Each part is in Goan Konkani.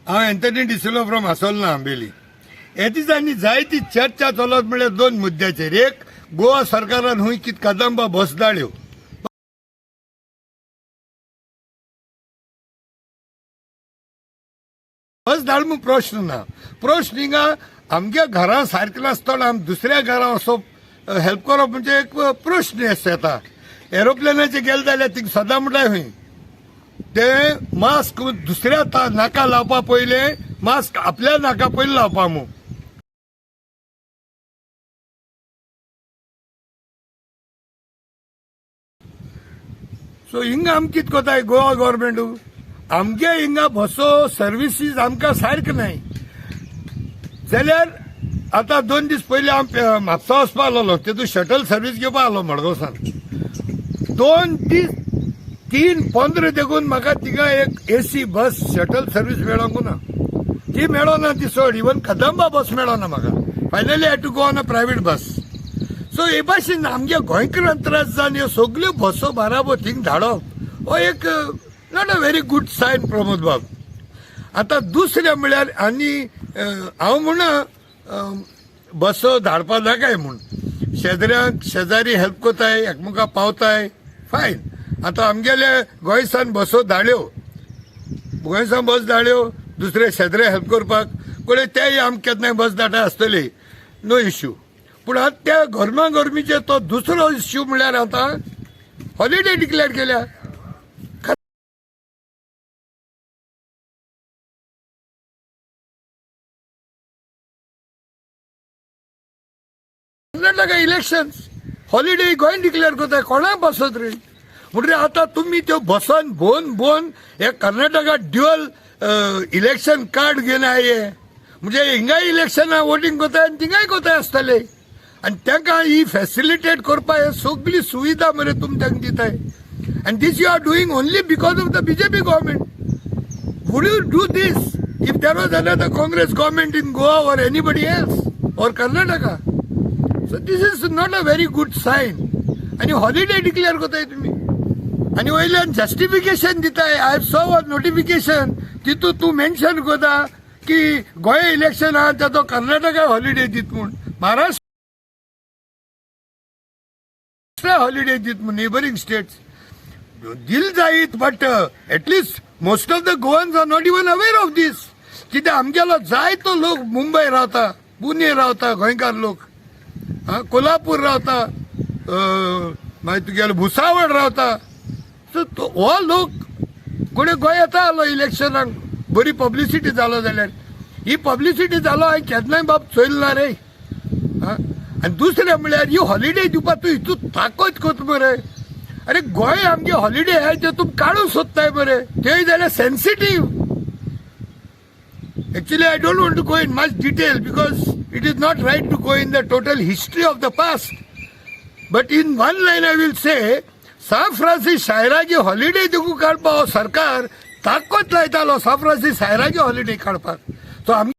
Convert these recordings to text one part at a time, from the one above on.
हांव एन्थनी डिसिल्वा फ्रॉम आसोलना आंबेली. हे दिसांनी जायती चर्चा चलत म्हळ्यार दोन मुद्द्याचेर. एक, गोवा सरकारान हुंय कित कदंबा बस धाडल्यो. बस धाड म्हूण प्रश्न ना. प्रश्न हिंगा आमगे घरां सारकें नासतना आमी दुसऱ्या घरां वचप हेल्प करप म्हणजे एक प्रश्न येता. एरोप्लेनाचेर गेले जाल्यार थिंग सदां म्हणटाय खंय ते मास्क दुसऱ्या नाका लावपा पयलें मास्क आपल्या नाका पयलीं लावपा म्हूण. सो हिंगा आमी कितें कोताय गोवा गव्हर्मेंट आमगे हिंगा बसो सर्विसीस आमकां सारकें नाय जाल्यार आतां 2 दीस पयलीं हांव म्हापसा वचपा आसलेलो. तेतून शटल सर्वीस घेवपा आसलो मडगांवसान. 2 दीस 3:15 देखून म्हाका थिंगा एक एसी बस शटल सर्वीस मेळोंक ना. ती मेळोना ती सोड, इवन कदंबा बस मेळोना म्हाका. Finally I to go on a private bus. So हे भाशेन आमगे गोंयकारांक त्रास जावन ह्यो सगल्यो बसो बाराबर थिंग धाडप हो एक not a very good sign, Pramod बाब. आतां दुसरें म्हळ्यार आनी हांव म्हणा बसो धाडपा नाकाय म्हूण. शेजऱ्यांक शेजारी हेल्प कोताय, एकमेका पावताय, फायन. आतां आमगेले गोंयसान बसो धाडल्यो, गोंयसान बस धाडल्यो दुसरे शेजरे हेल्प करपाक कोणे तेय आमकां केन्नाय बस धाडटा आसतली, नो इश्यू. पूण आतां त्या गरमा गरमीचे तो दुसरो इश्यू म्हळ्यार आतां हॉलिडे डिक्लेअर केल्या. कर्नाटका इलेक्शन हॉलिडे गोंय डिक्लेअर करता, कोणाक बसत रे? म्हणटकीर आतां तुमी त्यो बसन भोवन भोवन हे कर्नाटका ड्युअल इलेक्शन कार्ड घेवन आये. म्हणजे हिंगाय इलेक्शना वोटींग करताय आनी थिंगाय करताय आसतले आनी तांकां ही फॅसिलिटेट करपाक हे सगळी सुविधा मरे तुमी तांकां दिताय. And this you are doing only because of the BJP government. Would you do this if there was another Congress government in Goa or anybody else or Karnataka? So this is not a very good sign. आणि हॉलिडे डिक्लेअर करताय तुम्ही आणि वयल्यान जस्टिफिकेशन दिताय. I saw a notification, तितून तूं मेन्शन करता की गोंय इलेक्शन आहा तेजो कर्नाटका हॉलिडे दीत म्हूण, महाराष्ट्र हॉलिडे दीत म्हूण. नेबरींग स्टेट्स दिल जायत, but at least most of the Goans are not even aware of this. कित्याक आमगेलो जायतो लोक मुंबय रावता, पुणे रावता, गोंयकार लोक कोल्हापूर रावता, मागीर तुगेलो भुसावळ रावता. सो हो लोक कोणी गोंय येता आलो इलेक्शनाक बरी पब्लिसिटी जालो जाल्यार ही पब्लिसिटी जालो हांवें केन्नाय बाब चोयलो ना रे. आनी दुसरें म्हळ्यार ही हॉलिडे दिवपाक तूं हितून ताकद कोत मरे. अरे, गोंय आमगे हॉलिडे आहाय ते तुमी काडूंक सोदताय मरे, तेय जाल्यार sensitive. Actually, I don't want to go in much detail because it is not right to go in the total history of the past. But in one line I will say, San Francis शायराची holiday देखून काडपा हो सरकार ताकद लायतालो सान फ्रांसीस सायराची हॉलिडे काडपाक. तो आमगे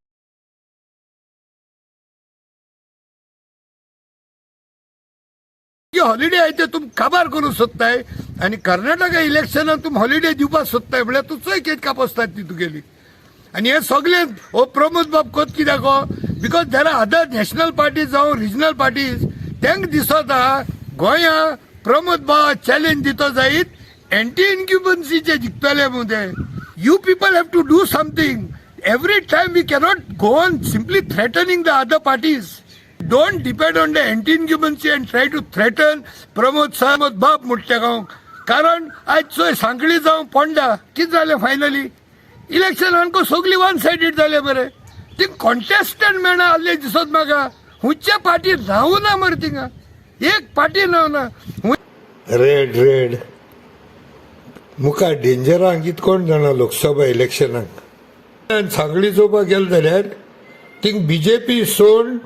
हॉलिडे आहे ते तुमी काबार करूंक सोदताय आनी कर्नाटका इलेक्शनाक तुमी हॉलिडे दिवपाक सोदताय म्हळ्यार तूं चोय कितें कापसतात ती तुगेली. आनी हे सगळे हो प्रमोद बाब कोत कित्याक? Because there are other national parties जावं रिजनल पार्टीज, तांकां दिसता गोंया प्रमोद बाबा चॅलेंज दितो जायत, एंटी इन्क्युबन्सीचे जिखतले म्हूण ते. You people have to do something. Every time we cannot go on simply threatening the other parties. Don't depend on the anti incumbency and try to threaten Pramod Sawant बाब म्हणटा हांव. कारण आयज चोय, सांखळी जावं पोंडा, कितें जालें? फायनली इलेक्शन आमकां सगळी वन सायडीड जालें मरे. ती कॉन्टेस्टंट मेळना आहले दिसत म्हाका. खंयच्या पार्टी रावना मरे थिंगा, एक पार्टी रावना. रेड रेड मुखार डेंजरांक कित कोण जाणा. लोकसभा इलेक्शनाक सांगली चोवपाक गेले जाल्यार थिंग बीजेपी सोड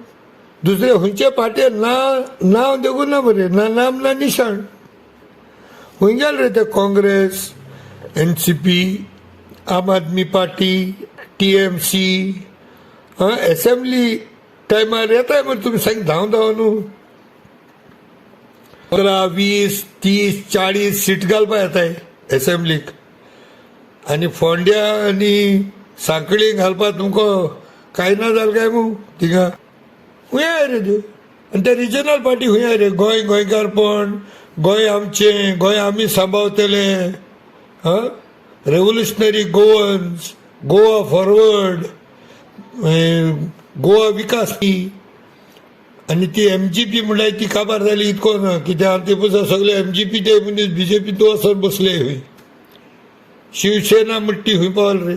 दुसरे खंयचे पार्टी ना, नांव देखून ना मरे, ना नाम ना निशाण. खंय गेले रे ते? काँग्रेस, एनसीपी, आम आदमी पार्टी, टीएमसी एसेंब्ली टायमार येताय मरे तुमी सांग धांव धांव न्हू 15, 20, 30, 40 सीट घालपा येताय एसेंब्लीक. आनी फोंड्या आनी सांखळी घालपा तुमकां कांय ना जालें काय मू थिंगा हुंय रे त्यो. आनी ते रिजनल पार्टी हुंय रे, गोंय गोंयकारपण, गोंय आमचें, गोंय आमी सांबाळतले, हां, revolutionary Goans, Goa forward, Goa विकास. आनी ती एमजीपी म्हणल्यार ती काबार जाली इतको ना कित्याक ते पळय सगळे एमजीपी ते मनीस बीजेपींत वचोन बसले. खंय शिवसेना म्हणटा ती खंय पावल रे?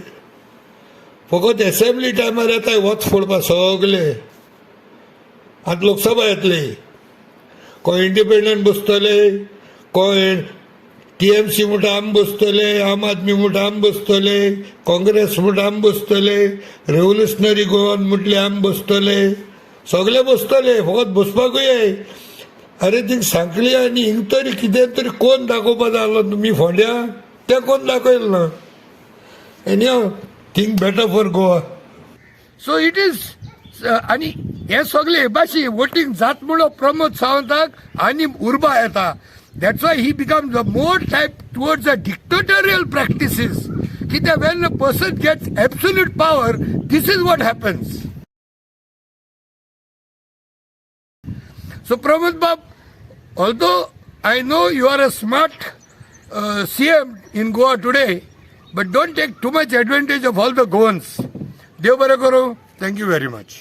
फकत एसेंब्ली टायमार येताय वत फोडपा सगले. आतां लोकसभा येतली, कोण इंडिपेंडंट बसतले, कोण टीएमसी म्हणटा आमी बसतले, आम आदमी म्हणटा आमी बसतले, काँग्रेस म्हणटा आमी बसतले, रेव्होल्युशनरी गोवन म्हटले आमी बसतले, सगळे बसतले. फकत बसपाकूय याय. अरे, थिंग सांखळी आनी हिंग तरी कितें तरी कोण दाखोवपा जालो तुमी फोंड्या, तें कोण दाखयलें ना. Anyhow, think better for Goa. So it is आनी हे सगळे भाशे वोटींग जात म्हणून प्रमोद सावंताक आनी उर्बा येता. That's why he become the more type towards the dictatorial practices, कित्याक when a person gets absolute power, this is what happens. So Pramod Bab, although I know you are a smart CM in Goa today, but don't take too much advantage of all the Goans. देव बरें करूं. Thank you very much.